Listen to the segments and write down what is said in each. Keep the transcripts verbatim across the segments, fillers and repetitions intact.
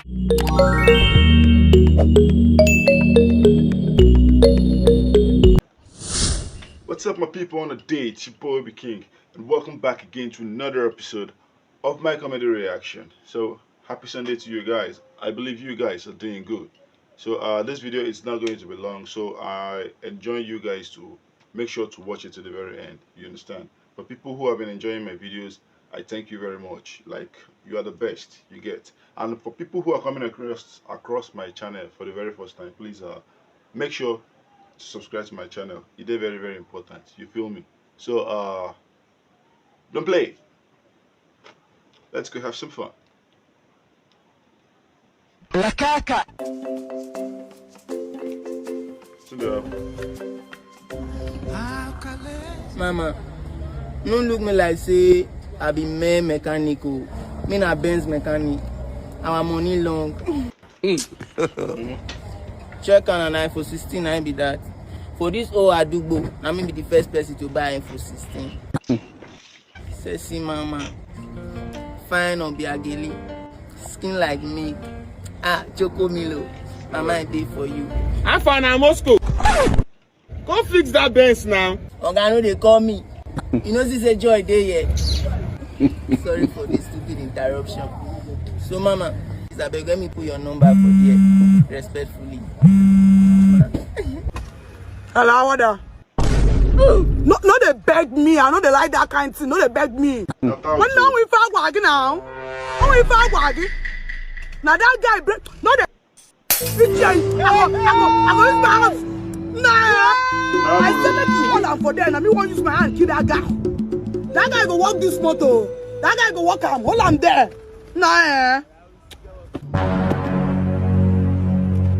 What's up, my people on the day? It's your boy B King, and welcome back again to another episode of my comedy reaction. So, happy Sunday to you guys. I believe you guys are doing good. So, uh, this video is not going to be long, so I enjoin you guys to make sure to watch it to the very end. You understand? For people who have been enjoying my videos, I thank you very much. Like, you are the best, you get. And for people who are coming across across my channel for the very first time, please, uh, make sure to subscribe to my channel. It is very, very important. You feel me? So, uh, don't play. Let's go have some fun. Lakaka. Sit down. Mama, no look me like say I be mere mechanic o. Me na Benz mechanic. Our money long. Check am, na iPhone sixteen na im be that. For this whole adugbo, na me be the first person to buy iPhone sixteen. Sexy mama, fine obiageli, skin like milk. Ah, Choco Milo, mama I dey for you. How far na Moscow? Come fix that Benz now. Oga no dey call me. You know see say joy dey here. Sorry for this stupid interruption. So mama, please abeg let me put your number for there. Respectfully. Alawada. No, no, they beg me. I know they like that kind of thing. No, they beg me. When now we fight wagi now, when we fight wagi, now that guy break. No, they. I go, I go, I go use my hands. Nah, eh. I say make you hold am for there. Now me want use my hand kill that guy. That guy go walk this motor. That guy go walk am. Hold am there. Nah, eh.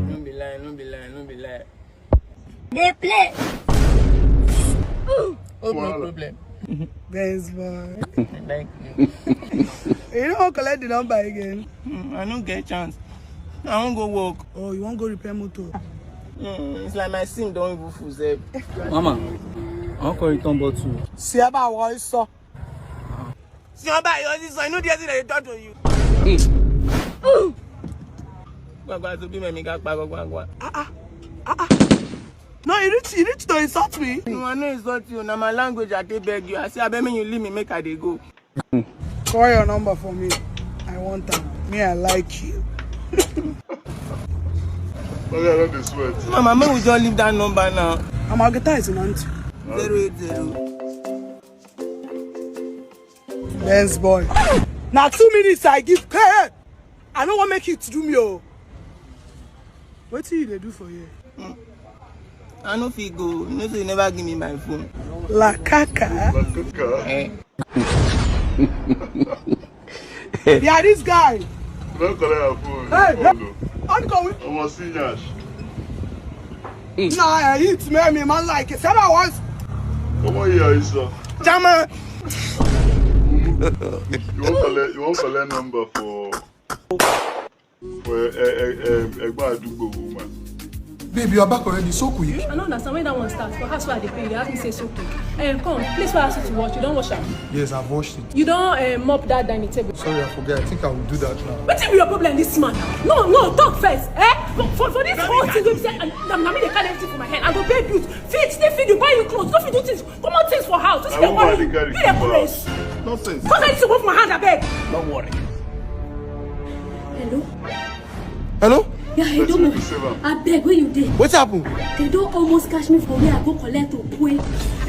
No be lie, no be lie, no be lie. They play. Oh, no problem. Benz boy. Thank you. You don't collect the number again. Mm, I no get chance. I wan go work. Oh, you wan go repair motor? Mm, it's like my sim don even full sef. Mama, I wan come return bottle. See about what you saw. See how bad you only saw. You know the thing that they talk to you. Gbagba to be my mega gbagba gbagba. No, you reach, you reach to insult me. No, I no insult you. Na my language I dey beg you. I say abeg make you leave me make I dey go. Call your number for me. I want am. Me, I like you. Oga, I don dey sweat. Mama, make we just leave that number now. I'm a guitar is an auntie. Zero eight zero. Benz boy. Now two minutes I give. Hey, hey. I don't want make it do me. Oh. What do you dey do for here? I no fit go. You know say you never give me my phone. La caca. Look at Eh. Yeah, this guy. Don't collect your phone. Hey, Phone, don't go with. Omo, see yash. Nah, I hit me, me man like it. Seven was. Come on here, Isa. Jama. You won't collect, you won't collect number for for a, a, a, a, a woman. Babe, you are back already, so quick. I don't understand when that one starts. For house where I dey pay, you ask me say so quick. Eh, come, place where I ask you to wash, you don't wash am. Yes, I've washed it. You don't uh, mop that dining table. Sorry, I forgot. I think I will do that now. Wetin be your problem this man? No, no, talk first. Eh? For, for, for this whole thing, you say, and na me dey carry everything for my head. I go pay bills, feed, still feed you, buy you clothes, no fit do things, comot things for house. Wetin I dey won't worry dey you? carry Be dey for craze. Nonsense. Come carry things comot for my hand, abeg. Don't worry. Hello? Hello? Yeah, I don't know. Seven. Abeg, where you dey? What happened? They don almost catch me for where I go collect okwe.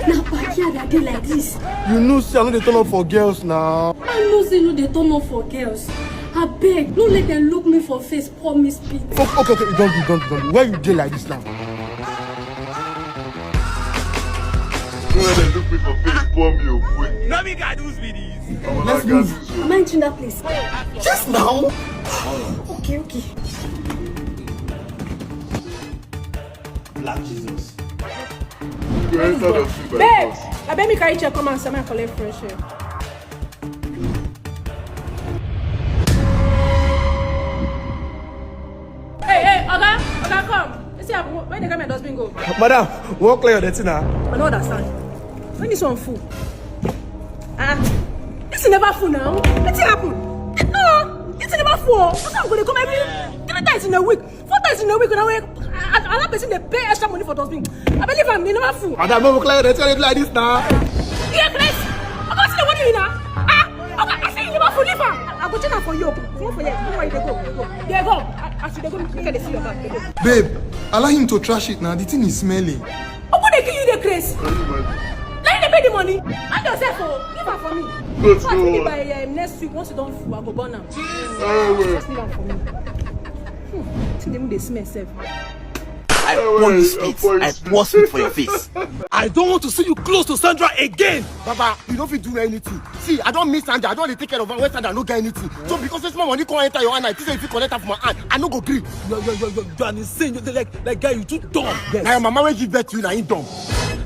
Na backyard I dey like this. You know, say I no dey turn up for girls now. I know say you no dey turn up for girls. Abeg, no let them look me for face, pour me spit. Okay, okay, okay, don't do, don't do, don't do. Where you dey like this now? No let them look me for face, pour me okwe. No be gadus be this. Let's move. Am I entering that place? Just now? Okay, okay. Black Jesus. You enter the field by Babe, force. abeg make I check come outside, make I collect fresh air. Hey, hey, Oga, Oga, come. You see, where they got my dustbin go? Madam, walk clear your dirty now. I don't understand. When this one full? Ah, this never full now. Wetin happen? No, this never full. Oh, that's how I'm gonna come every three times in a week, four times in a week. When I wake, I, I, I person they pay extra money for dustbin. I believe I'm never fool. Madam, no clear the like this now. Yeah, Chris. I got to the one you now. Ah, okay, I say you never fool. Leave her. I go change her for you. Come for you. Come for you. They go. They go. They go. I, I should go. Make they see your back. They go. Babe, allow him to trash it now. The thing is smelling. Who go dey kill you, dey craze? Can you imagine? Now you dey pay the money. Hang yourself, oh. Leave am for me. Good. So I think God. By um, next week, once you don full, I go burn am. Oh, well. Just leave am for me. Hmm. See, they dey smell sef. I pour you spit. I pour spit for your face. I don't want to see you close to Sandra again. Baba, you no fit do anything. See, I don miss Sandra. I don dey take care of her when Sandra no get anything. So because this small money come enter your hand, I think say if you collect am from my hand, I no go gree. Yo, yo, yo, yo, you are insane. You're like, like, guy, you too dumb. Yes. Na your mama wey give birth to you, na him dumb.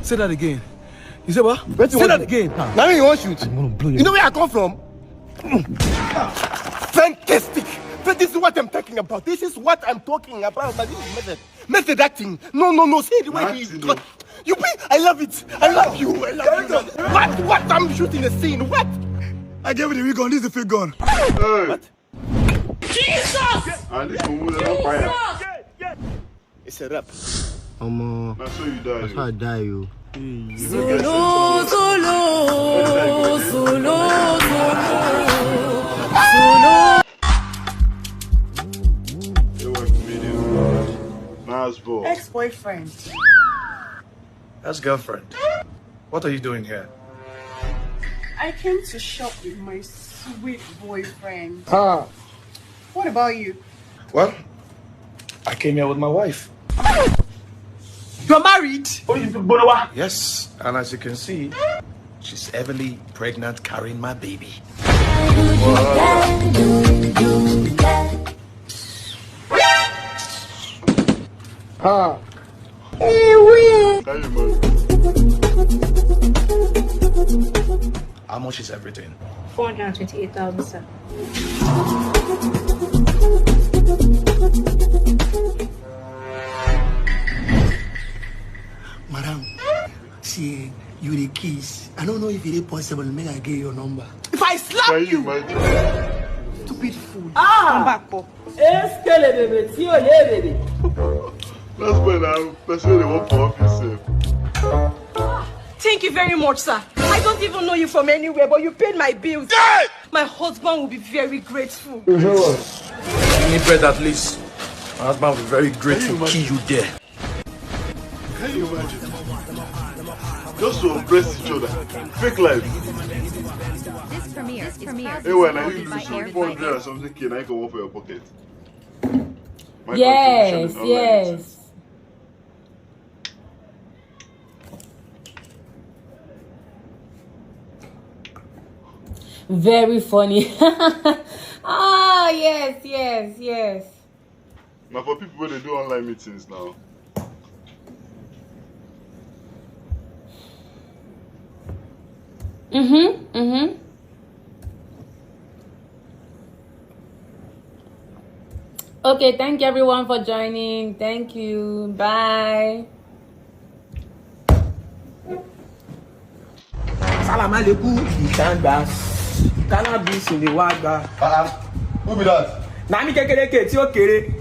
Say that again. You say what? Wetin you wan do? Say that again. Na me you wan shoot? I'm gonna blow your... You know where I come from? Fantastic. This is what I'm talking about. This is what I'm talking about. Na this is method. Method acting. No, no, no. See the way he... Acting, no. You be... I love it. I love you. I love you. What? What? I'm shooting a scene. What? I gave you the wig gun. This is the fake gun. Hey. What? Jesus! And this one will not fire. It's a wrap. Omo, na so you die, that's how I die, yo. You no get sense. Solo, solo, solo, solo. Hey, what comedian? Nice boy. Ex-boyfriend. That's girlfriend. What are you doing here? I came to shop with my sweet boyfriend. Ah. What about you? Well, I came here with my wife. You're married? Oh, you big boy. Yes, and as you can see, she's heavily pregnant carrying my baby. Ah. Can you imagine? How much is everything? Four hundred and twenty-eight thousand, sir. Madam, see, you the kiss. I don't know if it is possible. Make I get your number. If I slap you, can you imagine? Stupid fool. Ah. Come back, come. Eskelebebe, tí ò lè bèbè. That's why na person wey dey work for office sef. Thank you very much, sir. I don't even know you from anywhere, but you paid my bills. My husband will be very grateful. Give me bread at least. My husband will be very grateful. Kill you there. Can you imagine? Just to oppress each other. Fake life. This premiere is proud to be supported by Air Vibe. Hey, when I use four hundred or something, can I go work for your pocket? My contribution is online. Yes, yes. Very funny. Ah, yes, yes, yes. Na for people wey dey do online meetings now. Mm-hmm, mm-hmm. Okay, thank you everyone for joining. Thank you. Bye. Salam alaikum. Ìtàǹgbà. Cannabis in the wagba. Ah, who be that? Na mi kékeré ke tí ó kéré.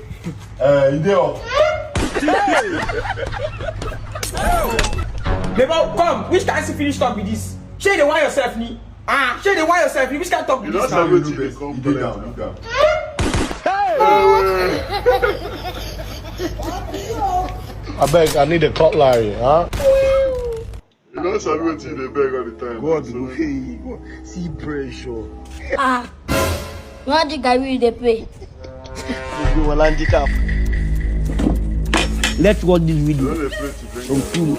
Eh, you dey up? Neighbor, come. Which kind of finish talk be this? Shey you dey whine yourself ni? Ah, shey you dey whine yourself ni? Which kind of talk be this now? You don sabi wetin dey come collect. You dey down, you dey down. Abeg, I need a cutlery, huh? You don sabi wetin you dey beg all the time. God go pay you. See pressure. Ah, you wan drink garri you dey pay. You go handicap. Let's watch this video. You no dey pray to drink garri.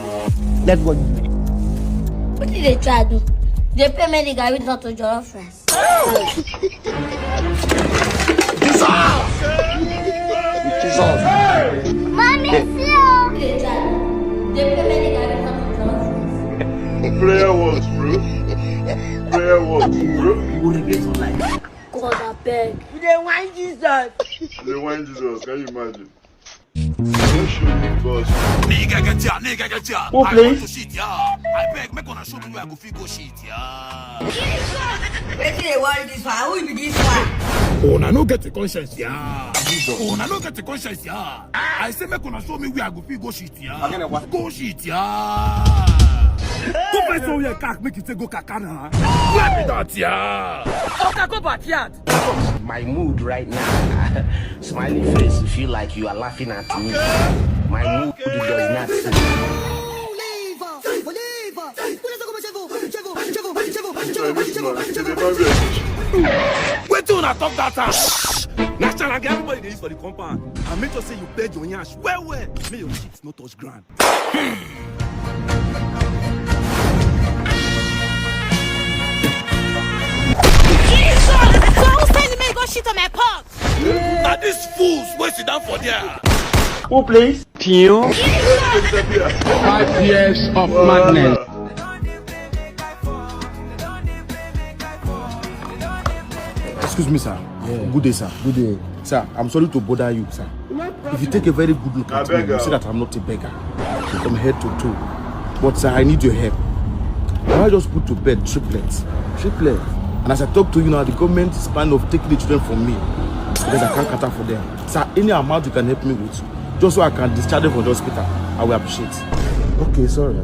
Let's watch this video. Wetin you dey try do? Dey pay make the garri turn to jollof rice. Jesus! Jesus! Mommy, see you. Prayer works, bro. Prayer works, bro. God, abeg. We dey whine Jesus. We dey whine Jesus. Can you imagine? Don't show me, boss. Nigga, get ya, nigga, get ya. Who play? I want to shit ya. I beg, make una show me where I go fit go shit ya. Wetin dey worry this one? Who be this one? Una no get a conscience, yeah. Una no get a conscience, yeah. I say make una show me where I go fit go shit, yeah. Go shit, yeah. Go find somewhere, cock, make you take go kakana. Where be that, yeah? Oka, go backyard. My mood right now. Smiling face, you feel like you are laughing at me. My mood does not suit. Wetin una talk that time? National get everybody dey use for the compound. And make sure say you beg your yansh well well. Make your shit no touch ground. Jesus! So who send me go shit on my pot? Na these fools wey sit down for there. Who plays? Tune. Five years of madness. Excuse me, sir. Yeah. Good day, sir. Good day. Sir, I'm sorry to bother you, sir. If you take a very good look at me, you see that I'm not a beggar. From head to toe. But, sir, I need your help. I just put to bed triplets. Triplets? And as I talk to you now, the government is planning of taking the children from me because I can't cater for them. Sir, any amount you can help me with, just so I can discharge them from the hospital, I will appreciate. Okay, sorry.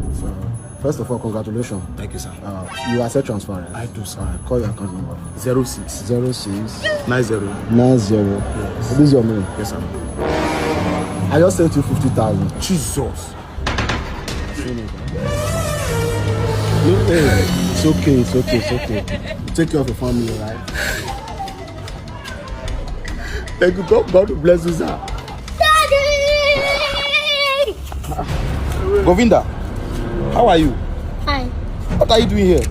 First of all, congratulations. Thank you, sir. Uh, you accept transfer, right? I do, sir. Uh, call your account number. Zero six. Zero six. Nine zero. Nine zero. Yes. This is your money. Yes, sir. I just sent you fifty thousand. Jesus. No, hey, it's okay, it's okay, it's okay. Take care of your family, right? Thank you. God, God will bless you, sir. Govinda, how are you? Fine. What are you doing here?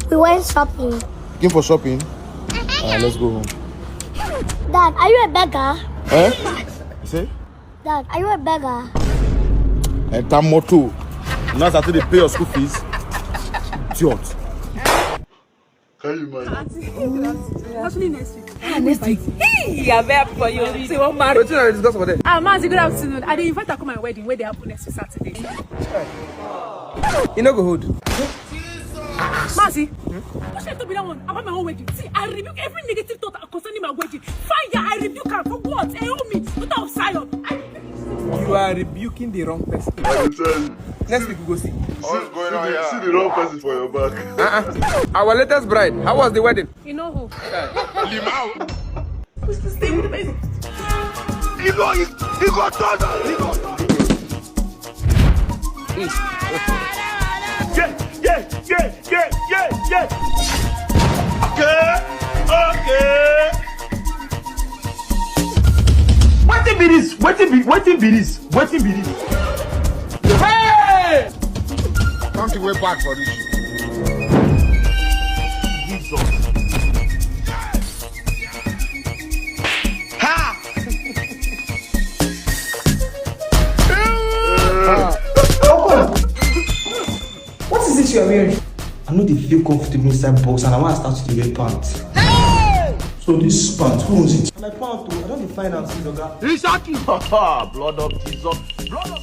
We went shopping. Came for shopping? Alright, let's go home. Dad, are you a beggar? Eh? You say? Dad, are you a begger? Enter motor. Now start to dey pay your school fees. Idiot. Can you imagine? Actually, next week. Ah, next week. Hey, I'm happy for you. Say one marry. Wetin I discuss for there? Ah, Mazi, good afternoon. I dey invite her come my wedding wey dey happen next week Saturday. E no go hold. Mazi, what should I talk be that one about my own wedding? See, I rebuke every negative thought concerning my wedding. Fire, I rebuke am for what? Ẹ owe mi, daughter of Zion. I rebuke you. You are rebuking the wrong person. I dey tell you. Next week we go see. What's going on here? See the wrong person for your back. Uh-uh. Our latest bride. How was the wedding? You know who? Limau. Who's to stay with the person? He go, he, he go turn down. He go turn down. Yeah, yeah, yeah, yeah, yeah, yeah. Okay, okay. Wetin be this? Wetin be, wetin be this? Wetin be this? Hey! Something wey bad for this. Jesus. Ha! What is this you are wearing? I no dey feel comfortable inside box and I wan start to dey wear pants. So this pants, who owns it? My pants o, I don dey find am since, oga. Exactly. Blood of Jesus. Blood of.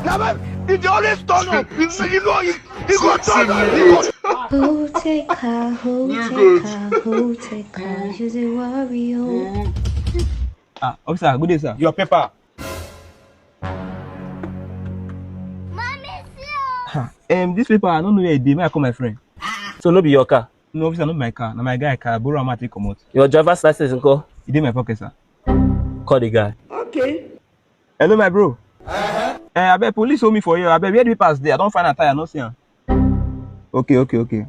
Na my, e dey always turn up. You know, you, you go turn up. You go. Who take her? Who take her? Who take her? She's a warrior. Ah, officer, good day, sir. Your paper. Mommy, see you. Ha, um, this paper, I don't know where e dey. May I call my friend? So no be your car? No, officer, no be my car. Na my guy car. Borrow am, I take comot. Your driver's license nko? E dey my pocket, sir. Call the guy. Okay. Hello, my bro. Eh, abeg, police hold me for here. Abeg, where the papers dey? I don find am tire, I no see am. Okay, okay, okay.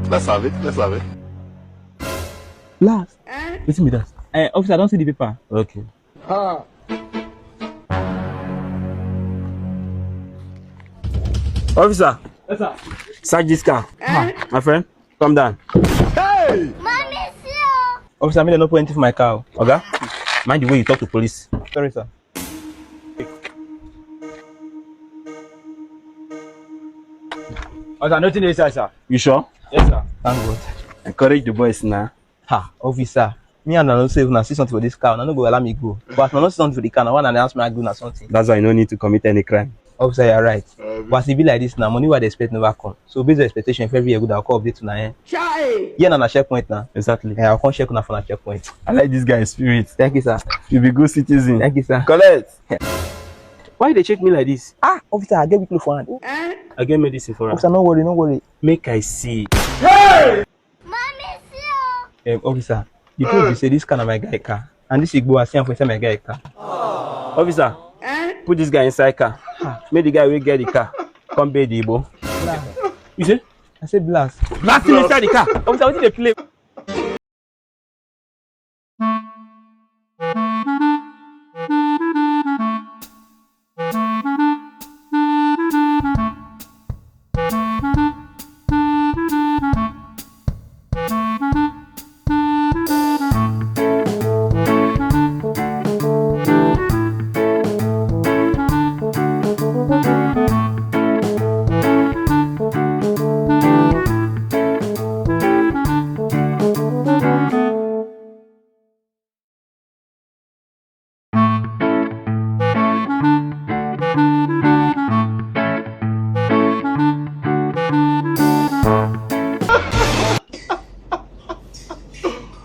Let's have it. Let's have it. Last. Eh? Wetin be that? Eh, officer, I don see the paper. Okay. Ha. Officer. Yes, sir. Search this car. Eh? My friend, come down. Hey! Mommy, see you. Officer, make dem no put anything for my car. Oga, mind the way you talk to police. Sorry, sir. Officer, nothing dey inside, sir. You sure? Yes, sir. Thank God. Encourage the boys now. Ha, officer. Me and una no say if una see something for this car, una no go allow me go. But if una no see something for the car, na why una dey ask me I do na something. That's why you no need to commit any crime. Officer, you are right. Uh, but as e be like this now, money wey I dey expect never come. So based on expectation, if every year good, I'll come update una, eh? Chai! Yeah, na, na checkpoint now. Exactly. Yeah, I'll come check una for na checkpoint. I like this guy's spirit. Thank you, sir. You be good citizen. Thank you, sir. Collect. Why you dey check me like this? Ah, officer, I get weak clothes for hand. Eh? I get medicine for am. Officer, no worry, no worry. Make I see. Mommy, see o. Um, officer, the truth be say this car na my guy car, and this Igbo I see am for inside my guy car. Officer, put this guy inside car. Make the guy wey get the car come pay the Igbo. Blast. You say? I say blast. Blast him inside the car. Officer, wetin dey play?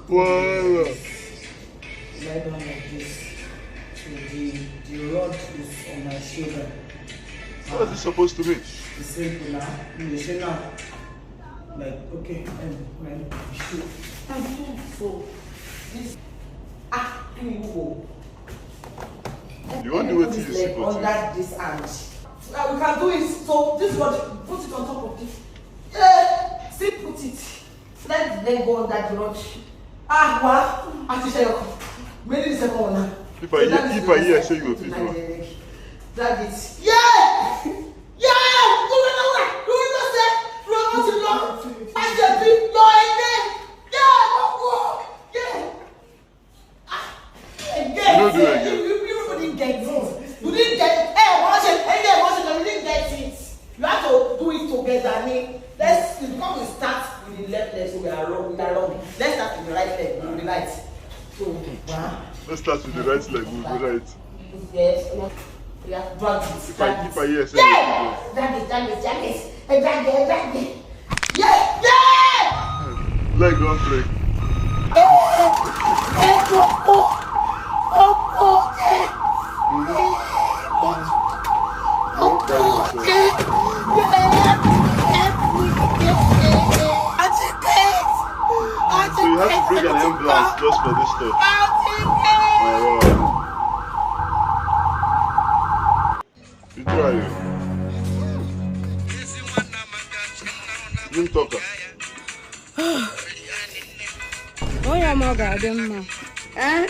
Wow. Lie down like this. So the, the rod is on my shoulder. What is this supposed to mean? It's simple now. You say now. Like, okay, and when you shoot. And so, this, ah, you go. You want to wait till you see like under this hand. Uh, we can do it. So this one, put it on top of this. Yeah, still put it. Let the leg go under the rod. Ah, wow. I just say, many the second one now. If I So hear, that is if the I hear, next say you go step. Fit do am. Drag it. Yeah! Yeah! You don't know what? You don't know say, you don't know say, no. I just be no, amen. Yeah, no, go. Yeah. Ah, again, You don't do it again. You, you, you didn't get it. You didn't get it. Hey, watch it. Hey, yeah, watch it. You didn't get it. You have to do it together. I mean, let's, because we start with the left leg, so we are wrong. We are wrong. Let's start with the right leg. We will be right. So, one. Let's start with the right leg. We will be right. Yes. Yeah, drag it. If I, if I hear say Yeah! Drag it, drag it, drag it. Hey, drag it, drag it. Yeah! Yeah! Leg don break. So you have to bring an ambulance just for this stuff. Oh, wow. You try you. Dream talker. Onye ọma ọ ga-adị mma. Eh?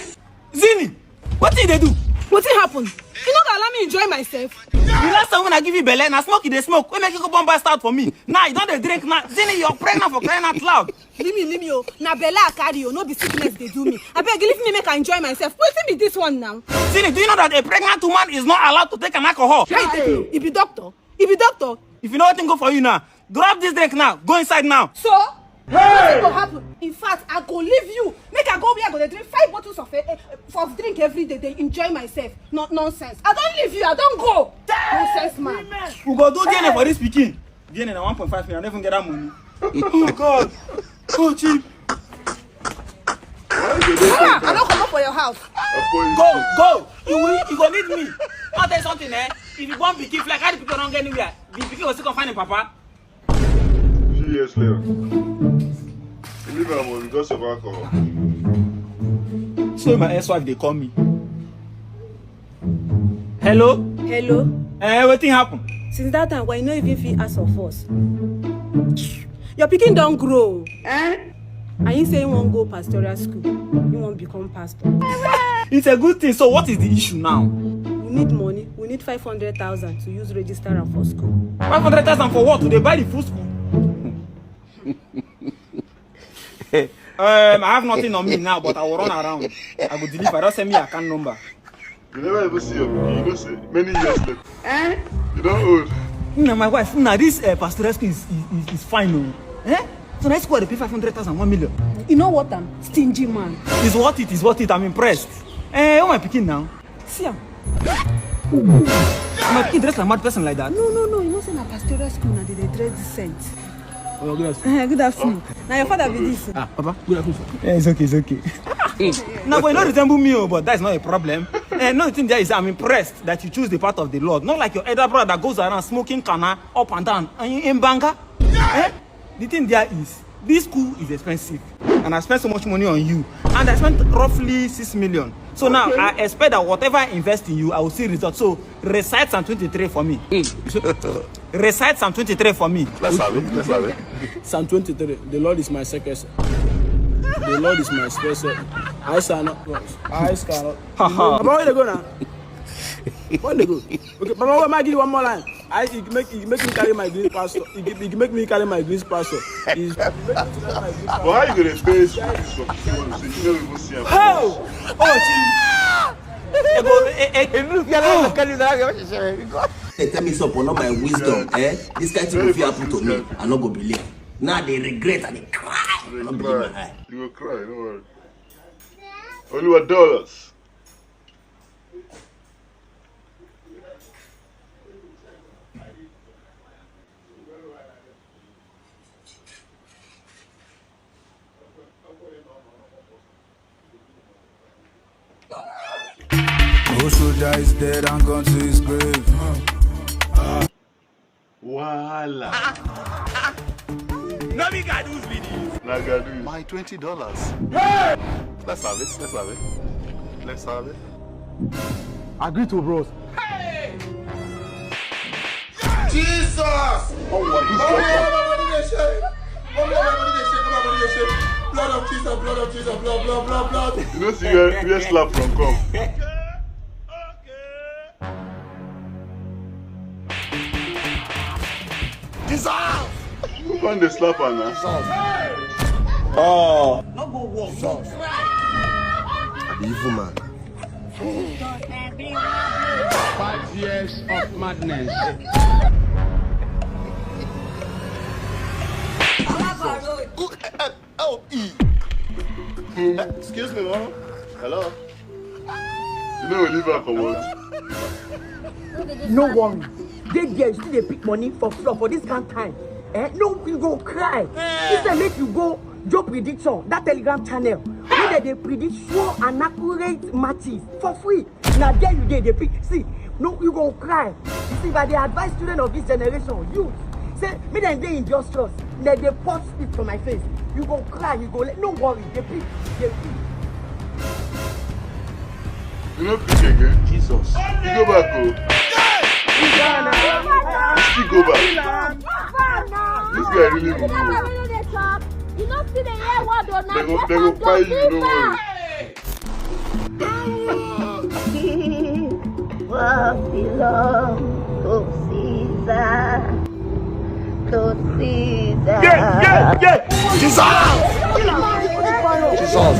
Zini, wetin you dey do? Wetin happen? You no go allow me enjoy myself? The last time when I give you belle, na smoke you dey smoke. Wey make you go burn bastard for me. Now you don dey drink now. Zini, you're pregnant for crying out loud. Leave me, leave me, oh. Na belle I carry, oh. No be sickness dey do me. Abeg, leave me make I enjoy myself. Wetin be this one now? Zini, do you know that a pregnant woman is not allowed to take an alcohol? How you take know? You be doctor? You be doctor? If you know wetin go for you now, grab this drink now. Go inside now. So? Wetin go happen? In fact, I go leave you. Make I go where I go dey drink five bottles of, eh, eh, of drink every day, dey enjoy myself. No, nonsense. I don leave you. I don go. Nonsense man. We go do D N A for this pikin. D N A na one point five million. I no even get that money. Oh God. Oh, cheap. Why you dey Ah, I don comot for your house. Go, go. You will, you go need me. I'll tell you something, eh? If you born pikin, if like how the pikin run go anywhere, the pikin go still come find him papa. Few years later. You leave am o because of alcohol. So my ex-wife dey call me. Hello? Hello? Eh, wetin happen? Since that time, why you no even fit ask of us? Your pikin don grow. Eh? And he say he wan go pastoral school. He wan become pastor. It's a good thing. So what is the issue now? We need money. We need five hundred thousand to use register am for school. Five hundred thousand for what? To dey buy the full school? Um, I have nothing on me now, but I will run around. I go deliver. Just send me your account number. You never even see your pikin. You know say many years later. Eh? You don old. Now my wife, now this, uh, pastoral school is, is, is, is fine, oh. Eh? So na school dey pay five hundred thousand, one million. You know what? I'm stingy man. It's worth it. It's worth it. I'm impressed. Eh, oh my pikin now. See am. My pikin dress like mad person like that. No, no, no. You know say na pastoral school na dey dey dress decent. Oh, good afternoon. Good afternoon. Na your father be this. Ah, Papa, good afternoon, sir. Yeah, it's okay, it's okay. No, but you no resemble me, oh, but that's not a problem. Eh, no, the thing there is, I'm impressed that you choose the path of the Lord, not like your elder brother that goes around smoking kana up and down in, in Banga. Eh? The thing there is, this school is expensive, and I spent so much money on you, and I spent roughly six million. So now I expect that whatever I invest in you, I will see results. So recite Psalm twenty-three for me. Recite Psalm twenty-three for me. Let's have it. Let's have it. Psalm twenty-three. The Lord is my secretary. The Lord is my special. I shall not. I shall not. Ha ha. Baba, where they go now? Where they go? Okay, Baba, where am I give you one more line? I it make it make me carry my green pastor. It, it make me carry my green pastor. Is But how you gonna face this competition? You don't even see him. How? Oh, Chief. Ego, eh, eh, eh. They tell me something, not my wisdom, eh? This kind of thing fit happen to me, I no go believe. Now they regret and they cry. I no believe my eye. You go cry, no worry. Only what dollars. No soldier is dead and gone to his grave. Wahala. No be Gadus be this. Na Gadus. My twenty dollars. Let's have it. Let's have it. Let's have it. Agree to bros. Jesus! Oh, what is that? Blood of Jesus, blood of Jesus, blood, blood, blood, blood. You know, see where, where slap from come. Jesus! Who come dey slap am na? Jesus. Oh. No go work. Jesus. I be evil man. Five years of madness. Who, eh, eh, Oh, e. Eh, excuse me, mama. Hello. You know we leave her comot. No worry. Dey there, you still dey pick money for floor for this kind time. Eh? No, you go cry. Instead make you go Joe Prediction, that Telegram channel. Wey dem dey predict sure and accurate matches for free. Na there you dey, dey pick. See, no, you go cry. You see, if I dey advise students of this generation, youth, say make dem dey industrious. Dem dey pour spit for my face. You go cry, you go let, no worry, dey pick, dey pick. You no pick again? Jesus. You go back o. Still go back. This guy really mumu. You no see the year word o, na. Dem go, dem go kpai you, no worry. What belongs to Caesar, to Caesar. Yeah, yeah, yeah. Jesus! Jesus!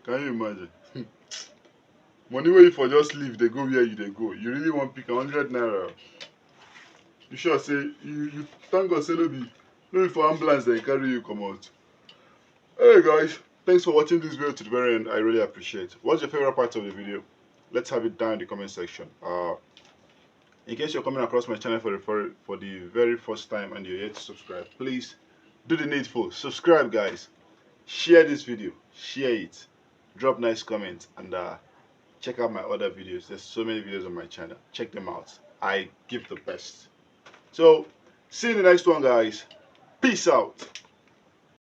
Can you imagine? Money wey you for just leave, dey go where you dey go. You really wan pick a hundred naira? You sure say you, you thank God say no be, no be for ambulance dem carry you comot. Hey guys, thanks for watching this video to the very end. I really appreciate. What's your favorite part of the video? Let's have it down in the comment section. Uh, in case you're coming across my channel for the for, for the very first time and you're yet to subscribe, please do the needful. Subscribe, guys. Share this video. Share it. Drop nice comments and, uh, check out my other videos. There's so many videos on my channel. Check them out. I give the best. So, see you in the next one, guys. Peace out.